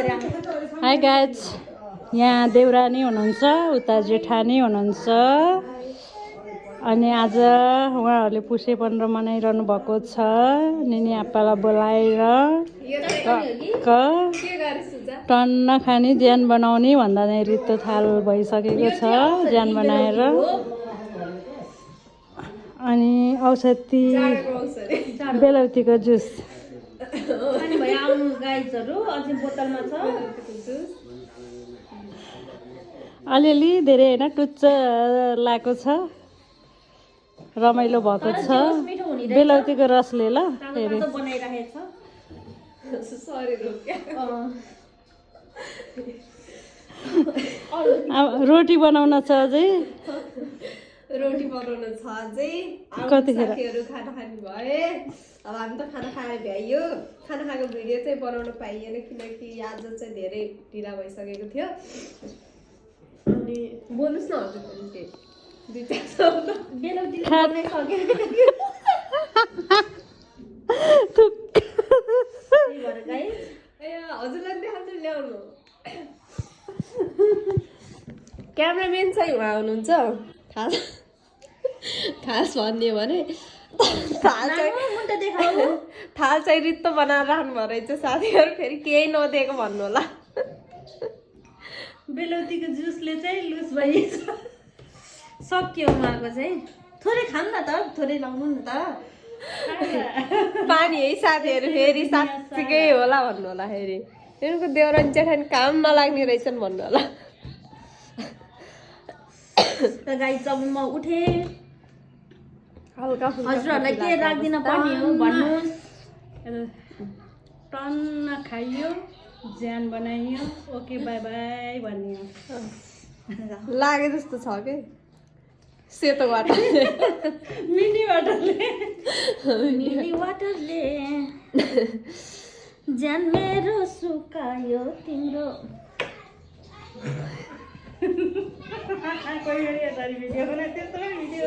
Hi guys, यहाँ देउरानी हुनुहुन्छ, उता जेठानी हुनुहुन्छ। अनि आज उहाँहरूले पुसे 15 मनाइरहनु भएको छ। निनी आप्पालाई बोलाएर टन्न खाने ज्यान बनाउने भन्दा नै रित्तो थाल भइसकेको छ ज्यान बनाएर। अनि औषधी बेलौतीको जुस अलिअलि धेरै होइन, टुच्च लागेको छ, रमाइलो भएको छ बेलौतीको रसले। ल रोटी बनाउन छ अझै, रोटी बनाउन छ अझै। कतिखेर खाना खाने भए अब हामी त खाना खाएर भ्याइयो। खाना खाएको भिडियो चाहिँ बनाउन पाइएन किनकि आज चाहिँ धेरै ढिला भइसकेको थियो। अनि बोल्नुहोस् न हजुर पनि के दुईटा शब्द बेलौतीले बनाइ सकेन हजुरलाई देखाउँछु, ल्याउनु। क्यामेराम्यान चाहिँ उहाँ हुनुहुन्छ। खास भन्ने भने थाल चाहिँ रित्तो बनाएर राख्नुभयो रहेछ साथीहरू। फेरि केही नदिएको भन्नु होला। बेलौतीको जुसले चाहिँ लुज भइन्छ, सक्यो उहाँको चाहिँ। थोरै खानु न त, थोरै लाउनु नि त पानी है साथीहरू। फेरि साँच्चीकै होला भन्नु होला। फेरि उनको देउरानी जेठानी काम नलाग्ने रहेछन् भन्नु होला। गाइस अब म उठे, हल्का हजुरहरूलाई के राख्दिन पर्ने हो भन्नुहोस्। टन्न खाइयो, ज्यान बनाइयो, ओके बाई बाई भन्ने हो। लागे जस्तो छ कि सेतो वाटरले मिनी वाटरले ज्यान मेरो सुकायो तिम्रो। कोही भिडियो बनाए त्यस्तो भिडियो